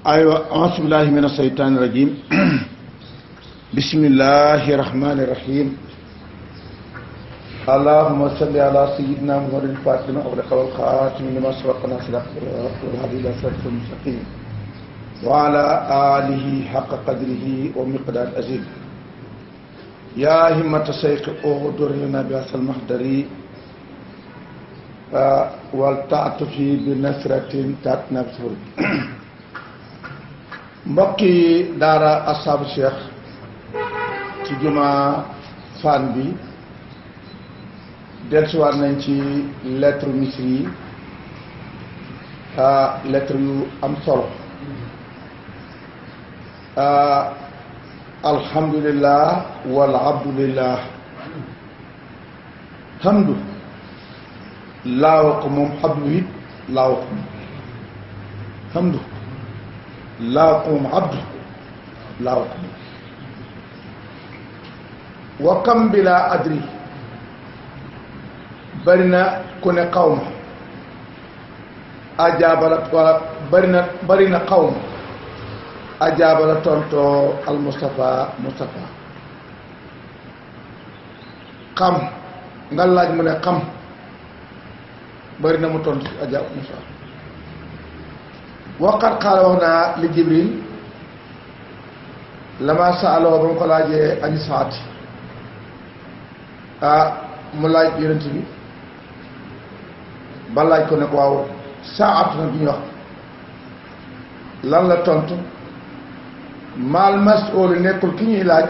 aywa auzu billahi mina shaytaani rajim bismillahi rahmani rahim allahumma salli ala sayyidina muhammadin fatih lima ughliqa wal khatimi lima sabaqa nasir wal hadi ila siratil mustaqim wa ala alihi haqqa qadrihi wa miqdar azim ya himmata shaykh ughdur lana bi asal mahdari wal ta'tufi bi nasratin tatna bisur mbokki daara asaabu cheikh ci juma Fann bi dellusiwaat nañ ci lettre misri yi lettre yu am solo alhamdulillah wal abdulillah hamdu laawa ko moom abdu it laawa ko moom hamdu laaw ko moom abdu laaw ko moom wa kam bi laa adri bari na ku ne xaw ma ajaabala wala bari na xaw ma ajaabala tontoo al Mustafa xam nga laaj mu ne xam bari na mu tontu ajaab Mustafa waqat xaala wax naa li Jibril lama saaloo ba mu ko laajee ani saati mu laaj yonent bi ba laaj ko ne ko waaw saatu na bi ñu wax lan la tontu maal mas'uul nekkul ki ñuy laaj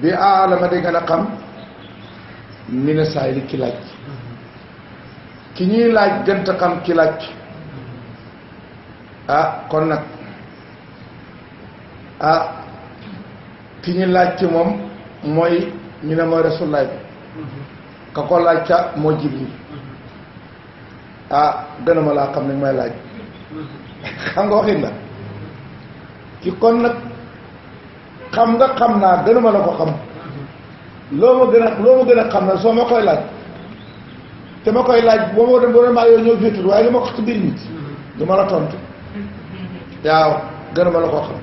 bi aalama di gën a xam mina saayili ki laaj ki ñuy laaj gënta xam ki laaj kon nag ki ñu laaj ci moom mooy ñu ne mooy Rasulullah bi ka ko laaj ca moo Jibril gën a ma laa xam ne may laaj xam nga waxin la ki kon nag xam nga xam naa gën a ma la ko xam loo ma gën a xam na soo ma koy laaj te ma koy laaj boo ma dem boo maa yow ñëw féetul waaye li ma ko ci biir nit du ma la tontu waaw gën a ma la koo xam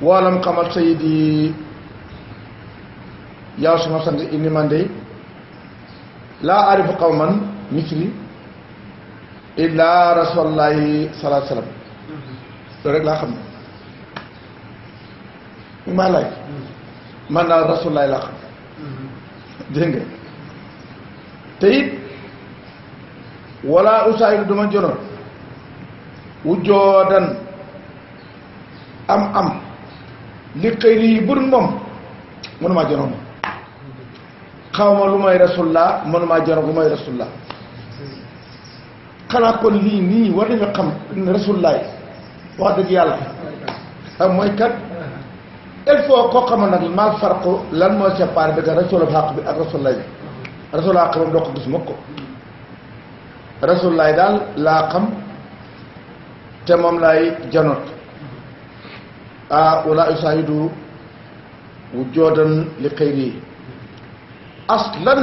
woolam xamal sayidi yow sama sang inni man de laa arifu qawman misri illa rasulullahi sallallahu alayhi wasallam loolu rek laa xam ne mi maa laaj man daal rasulullahi laa xam dégg nga te it wala usaayidu duma jonoon wujjoodan am li xëyri yi bur moom mënumaa jonoon moom xaw ma lu may rasulullah mënumaa jonoon lu may rasulullah xanaa kon lii nii war nañu xam rasulullah wax dëgg yàlla mooy kat il faut koo xamal nag mal farqu lan mooy séparé dëgg rasulul xaq bi ak rasulullah bi rasulul xaq moom doo ko gis mukk ko rasulullah daal laa xam te moom lay janoot wala usaayidu wujjoodan li xëyri aslan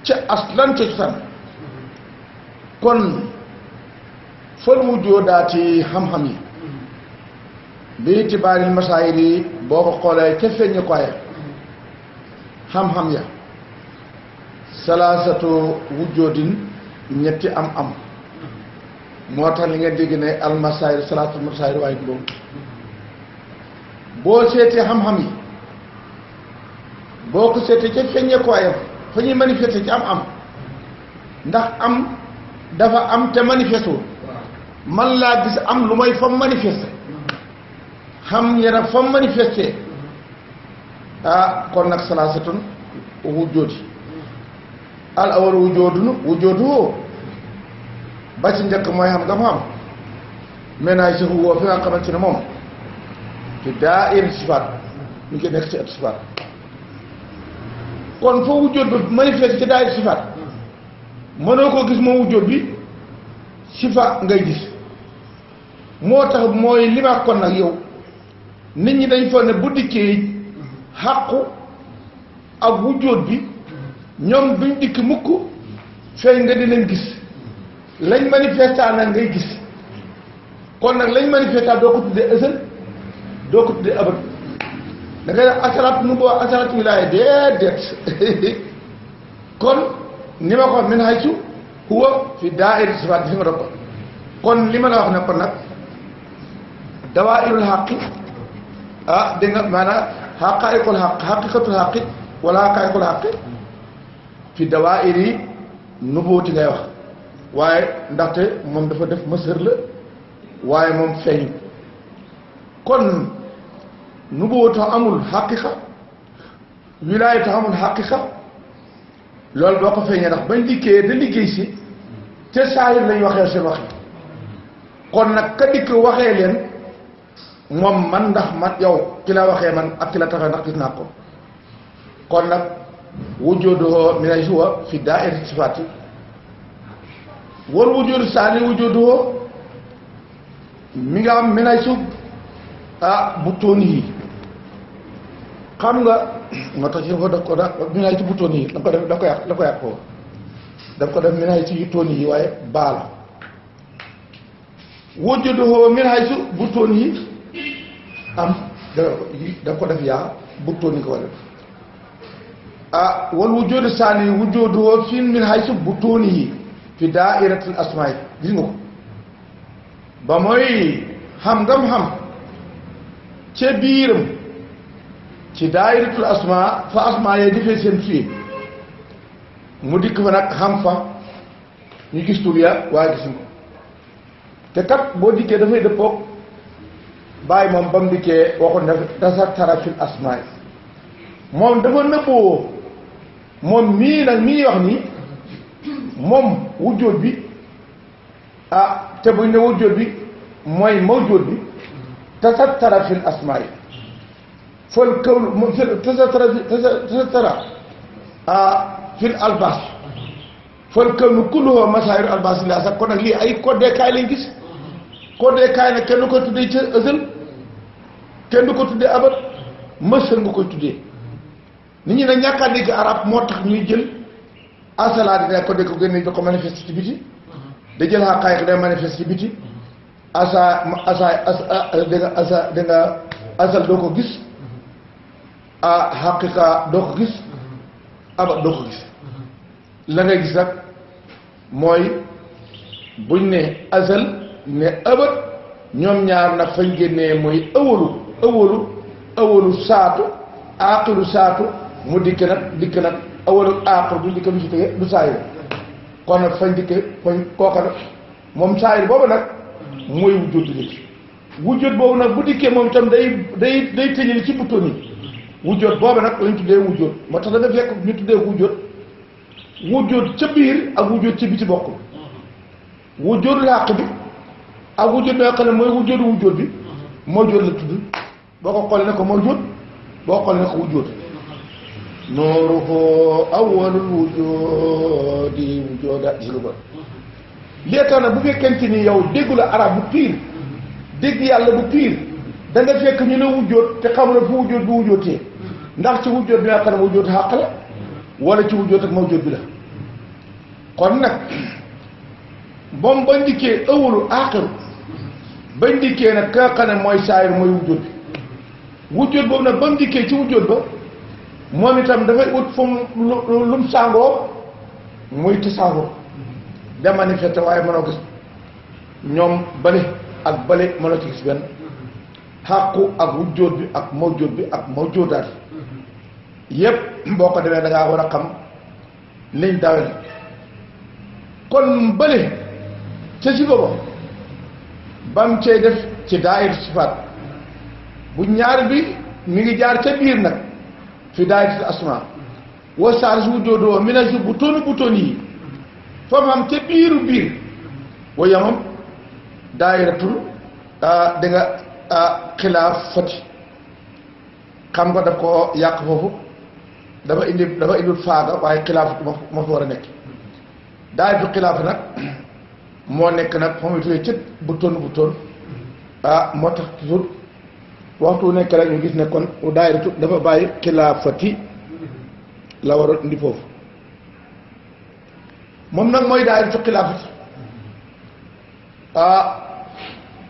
ca cosaan kon fol wujjoodaati xam-xam yi bi itibaaril masaayir yi boo ko xoolee ca feeñu koy xam-xam ya salaasatu wujjoodin ñetti am moo tax li nga dégg ne almasaayir salaatul masaayir waaye boobu boo seetee xam-xam yi boo ko seetee ca feeñeekuwaayam fa ñuy manifesté ci am ndax am dafa am te manifesté man laa gis am lu may fa manifesté xam yaram fa manifesté kon nag salaasatun wujjoodi al awal wujjoodu ba ci njëkk mooy xam nga fa am ménage si woo fi nga xamante ne moom ci daa'ir sifaat ñu ngi nekk ci at sifaat kon foo wujjoot ba manifeste ci daa'ir sifaat mënoo ko gis moom wujjoot bi sifa ngay gis moo tax mooy li ma kon nag yow nit ñi dañ foog ne bu dikkee xàqu ak wujjóot bi ñoom duñ dikk mukk feeñ nga di leen gis lañ manifesté nag ngay gis kon nag lañ manifesté doo ko tuddee ësël doo ko tuddee abat da ngay def asalaat nu boo asalaat wilaaya déedéet kon ni ma ko min haysu huwa fi daa'iri sifaat fi nga doon ko kon li ma la wax ne kon nag dawaa'irul xaqi dégg nga maanaam xaqaa'iqul xaq xaqiqatul xaqi wala xaqaa'iqul xaqi fi dawaa'iri nubuwwati ngay wax waaye ndaxte moom dafa def mësër la waaye moom feeñ kon nubuwwatu amul xaqiqa wilaayatu amul xaqiqa loolu boo ko feeñee ndax bañ liggéeyee da liggéey si te saahir lañ waxee seen wax yi kon nag ka dikk waxee leen moom man ndax man yow ki la waxee man ak ki la taxee ndax gis naa ko kon nag wujuduhu min haysu huwa fi daa'irati sifaati wal wujudu saani wujuduhu mi nga am min haysu butoon yi xam nga moo tax ci daf ko da min haysu butoon yi da ko def da ko yàq foofu daf ko def min haysu yutoon yi waaye baala wujuduhu min haysu butoon yi am da ko def yaa butoon yi ko war a wal wujudu saani wujuduhu fi min haysu butoon yi fi daa'iratul asmaa gis nga ko ba mooy xam ngam xam ca biiram ci daa'iratul asmaa fa asmaa yee defee seen fii mu dikk fa nag xam fa ñu gis tur ya waaye gisuñ ko te kat boo dikkee dafay dëppoog bàyyi moom ba mu dikkee waxoon ne tasattara fil asmaa moom dafa nëbboo moom mii nag mii wax nii moom wujjóot bi te buñ ne wujjóot bi mooy mawjóot bi tasattara fil asmaa fal kawn tasattara fil albas fal kawnu kulluhu masaahiru albas la sax kon nag lii ay koddeekaay lañ gis koddeekaay nag kenn du ko tuddee ca ësël kenn du ko tuddee abat mësal nga koy tuddee nit ñi nag ñàkk a dégg arab moo tax ñuy jël asalaat dina ko dégg ko génne da ko manifeste ci biti da jël xaqaayiq day manifeste ci biti danga asal doo ko gis xaqiqa doo ko gis abat doo ko gis la ngay gis nag mooy buñ ne asal ne abat ñoom ñaar nag fañ génnee mooy awalu saatu aaqilu saatu mu dikk nag awalu aaqir bu dikk lu ci tege du saayir kon nag fañ dikke fañ kooka nag moom saayir boobu nag mooy wujjóot di wujjóot boobu nag bu dikkee moom itam day tëjali ci buttoon yi wujjóot boobu nag lañ tuddee wujjóot moo tax da nga fekk ñu tuddee wujjóot ca biir ak wujjóot ci biti bokkul wujjóot làq bi ak wujjóot bi nga xam ne mooy wujjóot bi mawjóot la tudd boo ko xoolee ne ko mawjóot boo xoolee ne ko wujjóot nooruhu awwalul wujjóodi wujjóoda gis nga ko lii tax na bu fekkente ni yow déggu la arab bu piir dégg yàlla bu piir da nga fekk ñu ne wujjóot te xam na fu wujjóot bi wujjóotee ndax ci wujjóot bi nga xam ne wujjóot xàq la wala ci wujjóot ak mawjóot bi la kon nag moom bañ dikkee ëwalu aaxiru bañ dikkee nag ka nga xam ne mooy saayir mooy wujjóot bi wujjóot boobu nag ba mu dikkee ci wujjóot ba moom itam dafay ut fu mu lu mu sàngoo muy tasaawur da manifesté waaye mënoo gis ñoom bale ak bale mënoo ci gis benn xàqu ak wujjóot bi ak mawjóodaat yépp boo ko demee da ngaa war a xam liñ dawe na kon bële ca si booba bam cay def ci daayir sifaat bu ñaar bi mi ngi jaar ca biir nag fi daayir asma wa saar si wujjóodoo mi na si butoon yi fa mu am ca biir wa yamam daayiratul da nga xilaaf fati xam nga daf ko yàq foofu dafa indi faaga waaye xilaaf moo fa war a nekk daayiratul xilaaf nag moo nekk nag fa muy tuddee cët butoon moo tax toujours waxtu nekk rek ñu gis ne kon daayiratu dafa bàyyi xilaafati la war a indi foofu moom nag mooy daayiratu xilaafati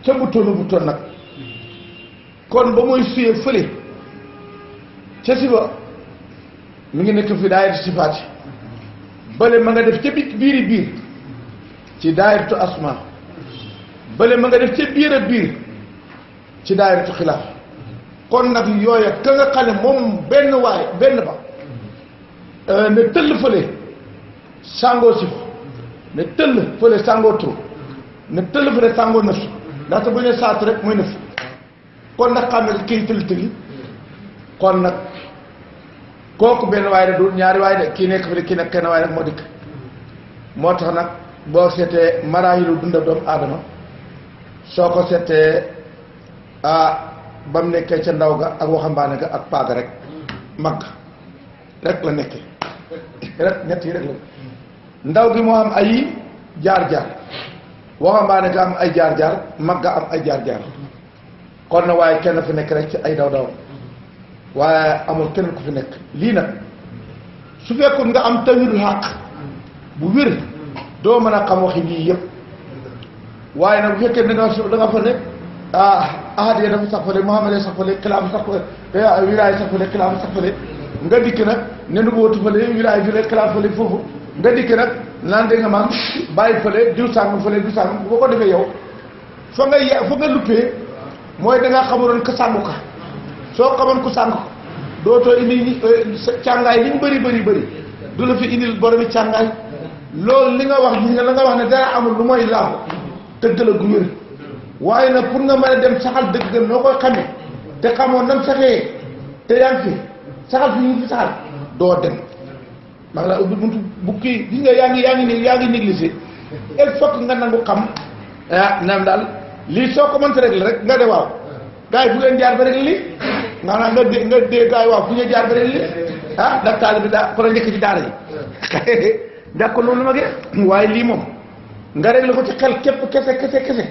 ca buttoon nag kon ba muy suyee fële ca siba mi ngi nekk fi daayiratu sifaati bële ma nga def ca biiri biir ci daayiratu asma bële ma nga def ca biir a biir ci daayiratu xilaaf kon nag yooya ka nga xam ne moom benn ba ne tëll fële sàngoo sif ne tëll fële sàngoo turu ne tëll fële sàngoo nëf ndaxte bu ñu saatu rek muy nëf kon nag xam ne kii tëll kon nag kooku benn waay de du ñaari waay de kii nekk fi de kii nekk kenn waay rek moo dikk moo tax nag boo seetee maraahilu dunda doomu aadama soo ko seetee ba mu nekkee ca ndaw ga ak waxambaane ga ak paaga rek mag rek la nekkee rek ñett yi rek la ndaw gi moo am ay jaar-jaar waxambaane ga am ay jaar-jaar mag ga am ay jaar-jaar kon na waaye kenn fi nekk rek ci ay daw waaye amul kenn ku fi nekk lii nag su fekkoon nga am tawhidul xaq bu wér doo mën a xam waxi lii yëpp waaye nag bu fekkee da nga fa ne ahad ya dafa sax fale Muhammad ya sax fale xilaafa sax fale wilaaya sax fale xilaafa sax fale nga dikk nag ne nubuwatu fale wilaaya fale xilaafa fale foofu nga dikk nag naan dégg nga maam bàyyi fale diw sàngam fale diw sàngam boo ko defee yow fa nga luppee mooy da ngaa xamuloon ka sàngu ka soo xamoon ku sàngu dootoo indi càngaay li ñu bëri du la fi indil boromi càngaay loolu li nga wax gis nga la nga wax ne dara amul lu mooy laahu dëgg la gu wér waaye nag pour nga mën a dem saxal dëgg gën noo koy xamee te xamoon nam saxee te yaa ngi fi saxal fi ñu fi saxal doo dem maa ngi laa ubbi buntu bu kii gis nga yaa ngi négligé il faut que nga nangu xam naam daal lii soo ko mënta régler rek nga de waaw gars yi fu ngeen jaar ba régler lii maanaam nga dee gars yi waaw fu ñu jaar ba régler lii ndax taal bi daa ko la njëkk ci daara yi ndax ko loolu ma ge waaye lii moom nga régler ko ci xel képp kese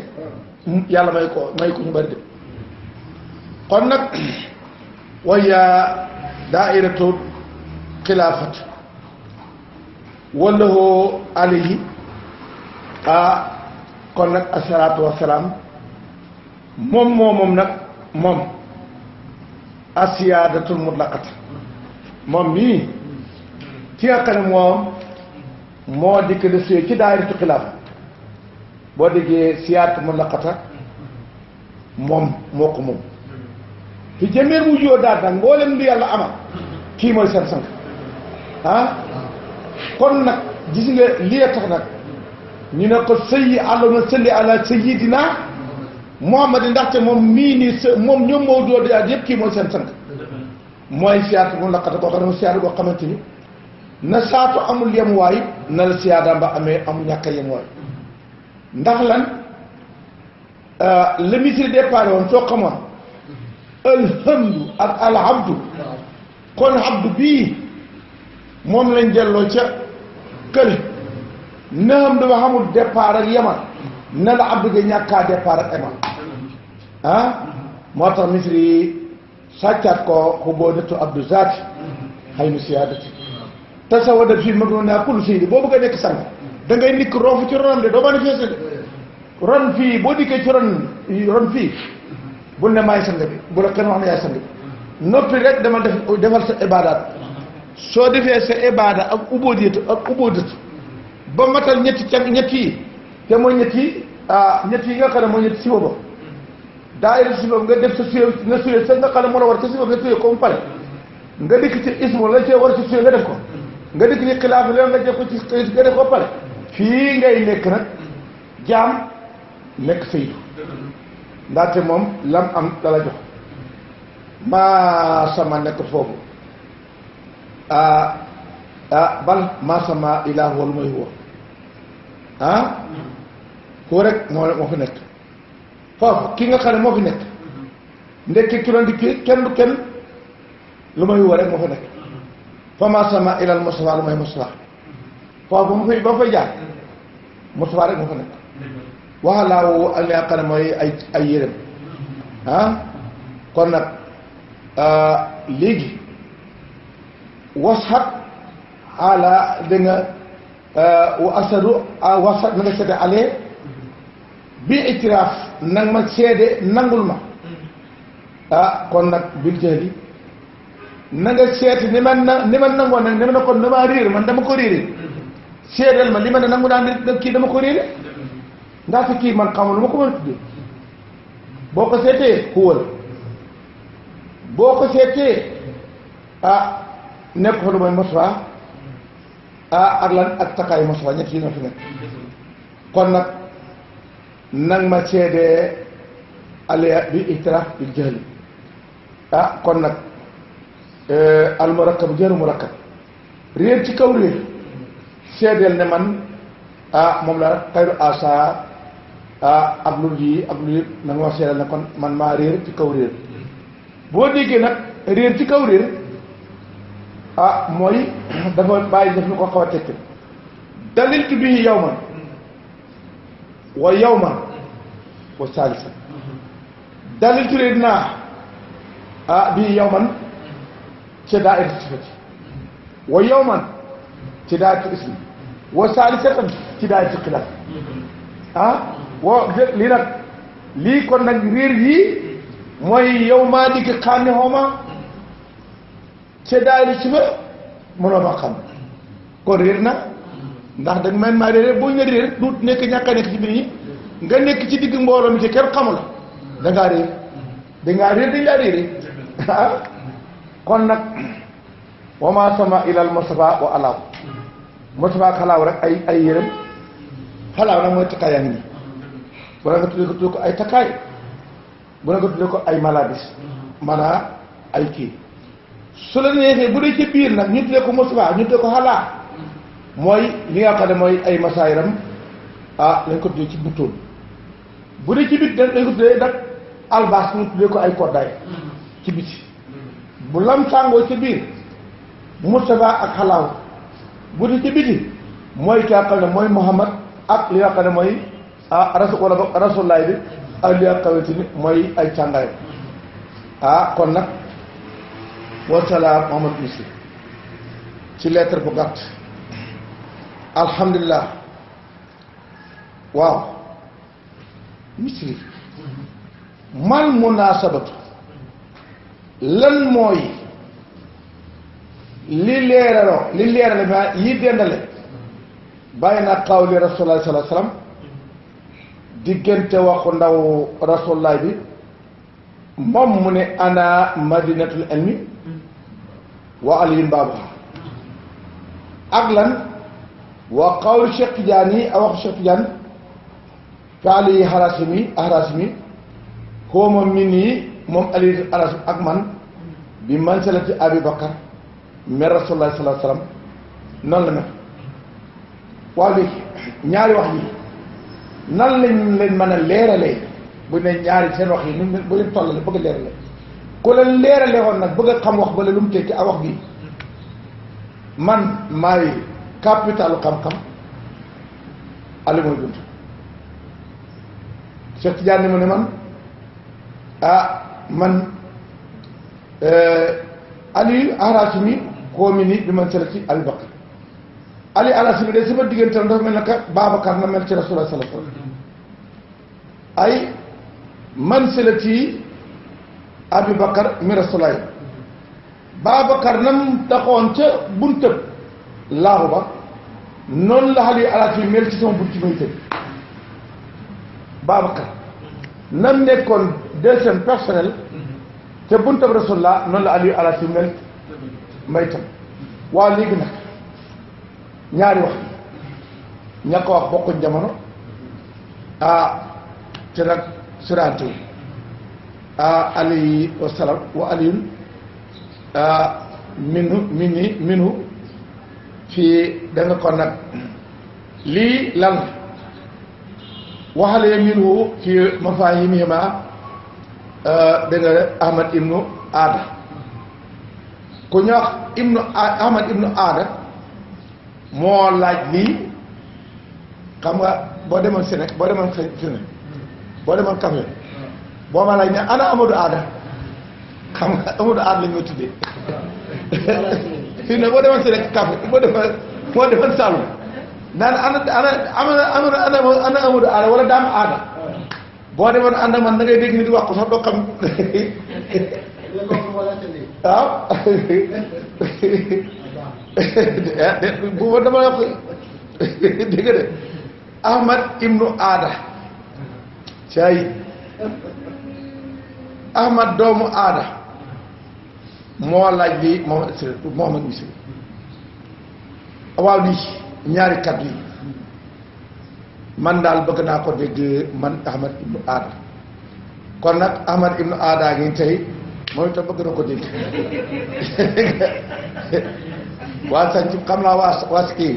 yàlla may ko ñu bari de kon nag waya daairatu xilaafat wallahu alayhi kon nag asalaatu wasalaam moom nag moom asiyaadatul mutlaqat moom mii ci nga xam ne moom moo dikk de suyee ci daayiratu xilaaf boo déggee siyaadatul mutlaqata moom moo ko moom fi jëmeer mu joo daal nag mboolem lu yàlla amal kii mooy seen sang kon nag gis nga lii tax nag ñu ne ko allahumma salli ala sayyidina Muhammad ndaxte moom mii nii moom ñoom moo doo daal yëpp kii mooy seen sang mooy siyaat mu laqata koo xam ne siyaat boo xamante ni na saatu amul yemuwaay na la siyaadaam ba amee amul ñàkk a yemuwaay ndax lan le misiri départ woon soo xamoon alhamdu ak alhamdu kon abdu bii moom lañ delloo ca kële naam dafa xamul départ ak yemal na la abdu ga ñàkkaa départ ak yemal moo tax misri yi sàccaat ko xuboo nettu abdu zaati xay nu siyaadati te sa wada fii mag noonu naa kullu seydi boo bëgg a nekk sang da ngay nikk roofu ci ronam de doo manifesté de ron fii boo dikkee ci ron fii bul ne maay sang bi bu la kenn wax ne yaay sang bi noppi rek dama defal sa ibaadaat soo defee sa ibaada ak ubóodiyatu ba matal ñett yi te mooy ñett yi nga xam ne mooy ñetti siba ba daayira siba nga def sa suye nga suye sa nga xam ne moo la war ca siba nga suye ko mu pare nga dikk ci ismu la cee war ci suye nga def ko nga dikk ci xilaaf leen nga def ko ci nga def ko pare fii ngay nekk nag jaam nekk saytu ndaxte moom lam am dala jox maa sama nekk foofu bal maa sama ilaahu wal mooy huwa koo rek moo fi nekk foofu ki nga xam ne moo fi nekk ndekki ki doon di kenn du kenn lu may huwa rek moo fi nekk fa maa sama ilal Mustafa lu may Mustafa foofu ba fay jaar Mustafa rek moo fa nekk waxalaawu ak li nga xam ne mooy ay yérem kon nag léegi wasxat ala da nga wa asadu wasxat na nga seede ale bi itiraaf nang ma seede nangul ma kon nag bil jahli na nga seeti ni ma nangoon nag ni ma ne kon damaa réer man dama ko réere seedeel ma li ma ne nangu naa ne kii dama ko réere ndaxte kii man xamul lu ma ko mën a tuddee boo ko seetee xuwal boo ko seetee nekk fa lu mooy mosfa ak lan ak takkaayu mosfa ñett yi ñoo fi nekk kon nag nang ma seedee ale bi itiraaf bil jahli kon nag al murakkab jëru murakkab réer ci kaw réer seedeel ne man moom la xayru asa ak lu lii ak lu yëpp na nga wax seedeel ne kon man maa réer ci kaw réer boo déggee nag réer ci kaw réer mooy dafa bàyyi def ñu ko xaw a tekki daliltu bihi yawman wa yawman wa salisan daliltu réer naa bihi yawman ci daa'ira sifati wa yawman ci daa'ira ismi wa salisatan ci daa'ira xilaaf lii nag lii kon nag réer yii mooy yow maa dikk xànni xooma ci daa'ira sifa mënoo ma xam kon réer na ndax da man maa réer boo ñu réer du nekk ñàkk a nekk ci biir ñi nga nekk ci digg mbooloo mi ci kenn xamul dangaa réer dañ laa réere kon nag wama sama ilal Mustafa wa alaaw Mustafa ak xalaaw rek ay yërëm xalaaw nag mooy takkaay yaa ngi nii bu la nga tuddee ko ay takkaay bu la nga tuddee ko ay malabis maanaam ay kii su la neexee bu dee ci biir nag ñu tuddee ko Mustafa ñu tuddee ko xalaa mooy li nga xam ne mooy ay masaayiram lañ ko tuddee ci buttoon bu dee ci bit dañ ko tuddee nag albaas ñu tuddee ko ay koddaay ci biti bu lam sàngoo ci biir Mustafa ak xalaaw bu dee ci biti mooy ki nga xam ne mooy Muhammad ak li nga xam ne mooy rasulaay bi ak li nga xamante ni mooy ay càngaay kon nag wasalaam Muhammad misli ci lettre bu gàtt alhamdulilah waaw misli mal munasabatu lan mooy li leerale ma yi dendale bàyyi naa qawli rasulullah sallallahu alayhi wasallam diggante waxu ndaw rasulullah bi moom mu ne ana madinatul ilmi wa aliyun baabuha ak lan wa qawli Cheikh Tidiane yi a waxu Cheikh Tidiane fi ali harasimi xooma min yi moom ali harasimi ak man bi mansalati Abi Bakar mais rasulullah sallallahu alayhi wasallam noonu la mel waaw léegi ñaari wax yi nan lañ leen mën a leeralee bu ne ñaari seen wax yi nu bu leen tollale bëgg a leerale ku leen leerale woon nag bëgg a xam wax bale lu mu tekki ak wax gi man maay capitalu xam-xam ali mooy bunt Cheikh Tidiane mu ne man man ali arasimi xoomi ni bi man sela ci Abi Bakar ali arasimi de sama diggante dafa mel naka Babacar na mel ci Rasulullah sallallahu alayhi wasallam ay man sela ci Abi Bakar mi Rasulullah Babacar nam taxoon ca buntëb laahu ba noonu la ali arasimi mel ci sama bunt ci may tëb Babacar nam nekkoon deuxième personnel te buntab Rasulullah noonu la ali arasimi mel may tam waaw léegi nag ñaari wax ña ko wax bokkuñ jamono te nag surante wu alayhi wasalaam wa aliyun minhu fii da nga kon nag lii lan waxale minhu fi mafahimihima da nga Ahmad ibnu Aada ku ñu wax Ahmad ibnu Aada moo laaj lii xam nga boo demoon Sénégal boo demoon Sénégal boo demoon Café boo ma laaj ne ana Amadou Aada xam nga Amadou Aada lañ ma tuddee fii ne boo demoon si rek café boo demoon Saloum naan ana Amadou Aada wala Dame Aada boo demoon ànd ak man da ngay dégg nit wax ko sax doo xam waaw bu ma dama wax dégg nga de Ahmad ibnu Aada caay Ahmad doomu Aada moo laaj bi Mohamad Misri waaw lii ñaari kat yi man daal bëgg naa ko dégg man Ahmad ibnu Aada kon nag Ahmad ibnu Aada ngi tey moom itam bëgg na ko dégg waa sañ xam naa waa si kii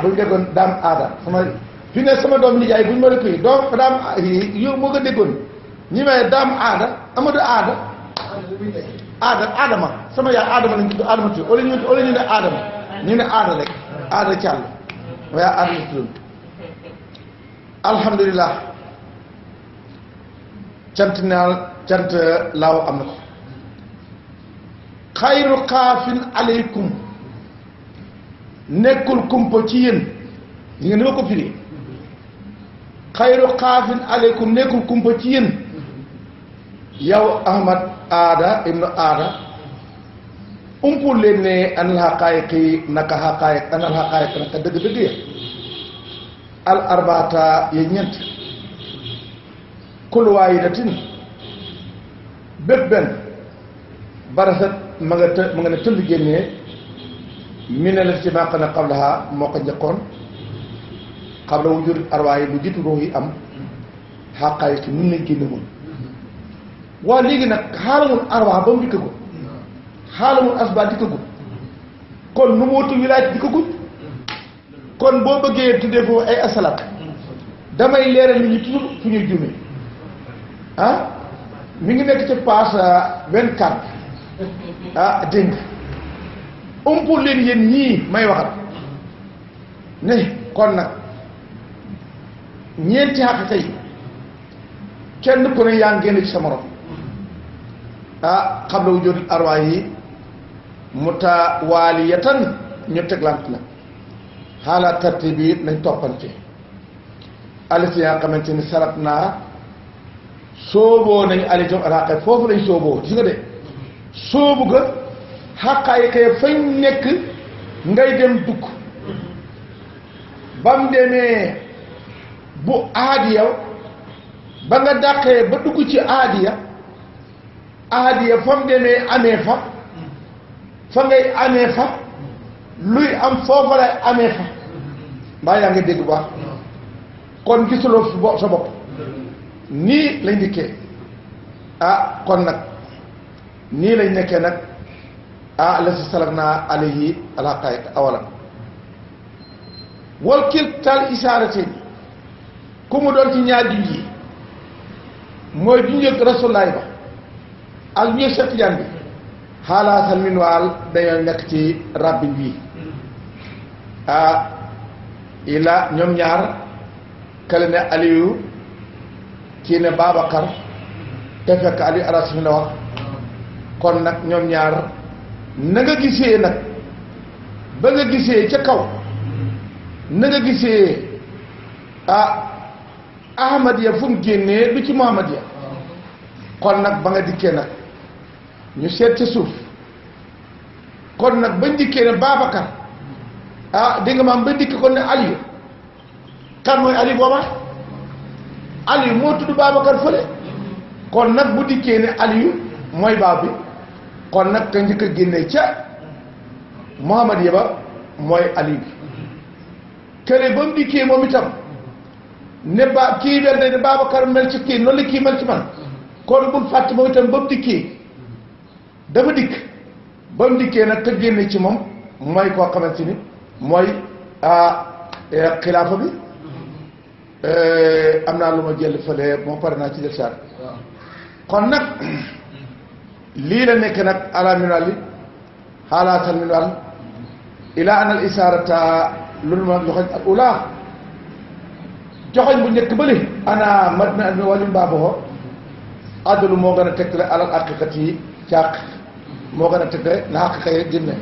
buñ déggoon Dame Aada fi ne sama doom nijaay buñ ma rëkk yi doom Dame yow moo ko déggoon ñi may Dame Aada Amadou Aada Adama sama yaay Adama lañ tudd Adama tudd wala ñu ne Adama ñu ne Aada rek Aada Thiall waaye Aada la tudd alhamdulilah cant laaw am na ko xayru xaafin aleykum nekkul kumpa ci yéen yi nga ni ma ko firi xayru xaafin aleykum nekkul kumpa ci yéen yow Ahmad Aada ibnu Aada umpul leen ne anal xaqaayiqi naka dëgg-dëgg ya al arbaata ya ñeent kul waayidatin bépp benn barasat ma nga ne tëll génnee mi ne la ci maa xam ne xablaha moo ko njëkkoon xabla wu jur arwaa yi lu jiitu ruux yi am xaqaayiq mun nañ génne woon waa léegi nag xaalamul arwaa ba mu dikkagul xaalamul asbaa dikkagul kon nu mu wutu wilaayat dikkagul kon boo bëggee tuddee foofu ay asalaat damay leeral nit ñi toujours fu ñuy juumee mi ngi nekk ci passe 24 dégg umpul leen yéen ñii may waxat ne kon nag ñeenti xaqiqa yi kenn ku ne yaa ngi génn ci sa morom xam la wu jóot arwaa yi mutawaaliyatan ñu teglante la xaala tartibi nañ toppante alisi yaa xamante ni sarat naa sooboo nañu alitom alxaqe foofu lañ sooboo gis nga de soobu ga xaqaay kay fañ nekk ngay dem dugg ba mu demee bu aadiya ba nga dàqee ba dugg ci aadiya fa mu demee amee fa ngay amee fa luy am foofa lay amee fa mbaa yaa ngi dégg baax kon gisuloo sa bopp nii lañ dikkee kon nag nii lañ nekkee nag la si salak naa alayhi alxaqaayiq awalan wal kiltal isaarate ku mu doon ci ñaar junj yi mooy junjëg rasulaay ba ak junjëg Seex Tijaan bi xaalaatal min waal dañoo nekk ci rabbin bii ila ñoom ñaar kale ne Aliyu kii ne Babacar te fekk Aliyu aras fi na wax kon nag ñoom ñaar na nga gisee nag ba nga gisee ca kaw na nga gisee Ahmadiya fu mu génnee du ci Muhammadiya kon nag ba nga dikkee nag ñu seet ca suuf kon nag bañ dikkee ne Babacar dégg nga maam ba dikk kon ne Aliyu kan mooy Aliyu booba Aliyu moo tudd Babacar fële kon nag bu dikkee ne Aliyu mooy baab bi kon nag ka njëkk a génnee ca Muhammadiya ba mooy Aliyu bi kële ba mu dikkee moom itam ne kii mel ne Babacar mel ci kii noonu la kii mel ci man kon bul fàtte moom itam ba mu dikkee dafa dikk ba mu dikkee nag ka génne ci moom mooy koo xamante ni mooy xilaafa bi am naa lu ma jël fële moo pare naa ci jël saar kon nag lii la nekk nag ala minwal li xaalaatal minwal ila anal isaarata loolu ma joxoñ ak ula joxoñ bu njëkk bële ana mat na mi wàllum baaboxo addalu moo gën a tegtale alal haqiqat yi càq moo gën a tëgg na xaqiqa yi génne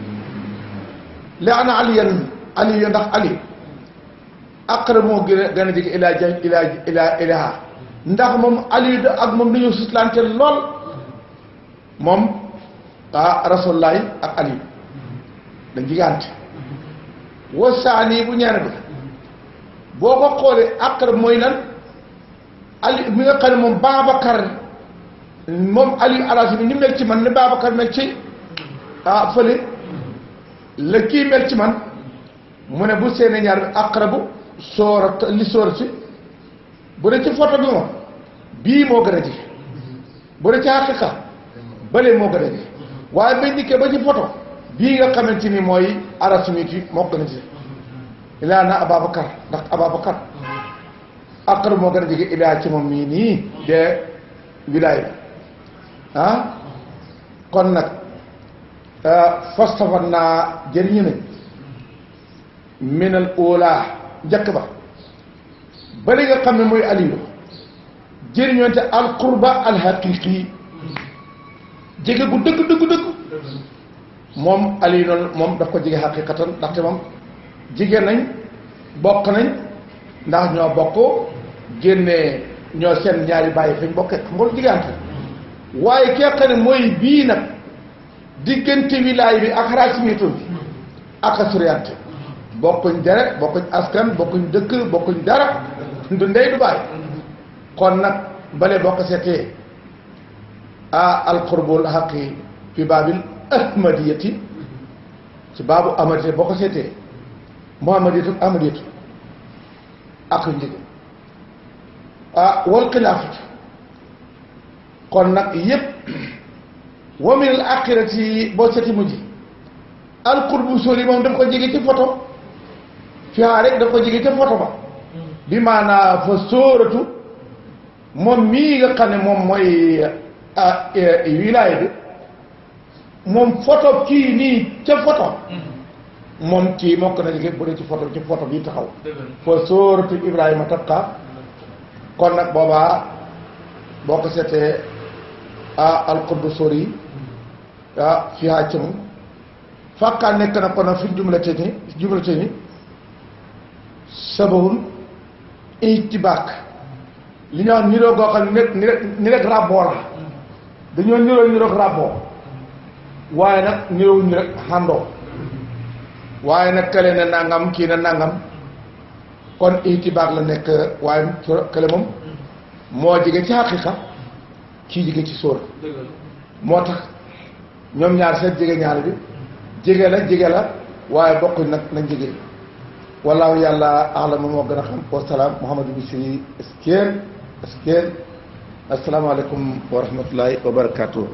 li ana ali yo ndax ali aqrab moo gën a jege ilaha ndax moom ali ak moom dañoo sutlante lool moom rasulullahi ak ali dañ jigante wasaani bu ñaare bi boo ko xoolee aqrab mooy lan ali mi nga xam ne moom Babacar moom ali alasi bi ni mel ci man ne Babacar mel ci fële la kii mel ci man mu ne bu seene ñaar bi aqrabu sóorat li sóorat si bu dee ci photo bi moom bii moo gën a jege bu dee ci xaqiqa bële moo gën a jege waaye bañ dikkee ba ci photo bii nga xamante ni mooy arasimit yi moo gën a jege ilaa na Ababacar ndax Ababacar aqrab moo gën a jege ilaa ci moom mii nii de wilaay kon nag fastafan naa jëriñu ne minal oolaa njëkk ba bari nga xam ne mooy aliyu jëriñoonte al qurba al haqiqi jege gu dëgg moom aliyu noonu moom daf ko jege haqiqatan ndaxte moom jigéen nañ bokk nañ ndax ñoo bokk génnee ñoo seen ñaari bàyyi fañ bokkee xam nga jigante waaye ki nga xam ne mooy bii nag diggante wilaay bi ak rasimito bi ak a suriyante bokkuñ dere bokkuñ askan bokkuñ dëkk bokkuñ dara du ndey du bàyyi kon nag bale boo ko seetee alqurbul haqi fi baabil ahmadiyati ci baabu ahmadiyati boo ko seetee muhammadiyatu ahmadiyatu ak njëge wal xilaafatu kon nag yépp wa min al axirati boo seeti mujj alqurbu sóori moom daf ko jege ci photo fiaa rek daf ko jege ci photo ba bi maanaa fa sóoratu moom mii nga xam ne moom mooy wilaaya bi moom photo kii nii ca photo moom kii moo ko na jege bu dee ci photo bi taxaw fa sóoratu Ibrahima tabqa kon nag boobaa boo ko seetee alqurbu sóori fiaa ci moom fàkkaa nekk na kon nag fi jumlate ni sabahun itibaak li ñuy wax niroo goo xam ne ni rek ràbboo la dañoo niroog ràbboo waaye nag niroowuñu rek xàndoo waaye nag kële na nangam kii na nangam kon itibaak la nekk waaye kële moom moo jege ci xaqiqa kii jege ci sóor moo tax ñoom ñaar seen jege ñaar bi jege la waaye bokkuñ nag nañ jege wallaahu yàlla alam moo gën a xam wasalaam Mouhamadou Bichri asalaamaaleykum wa rahmatullahi wa barakaatu.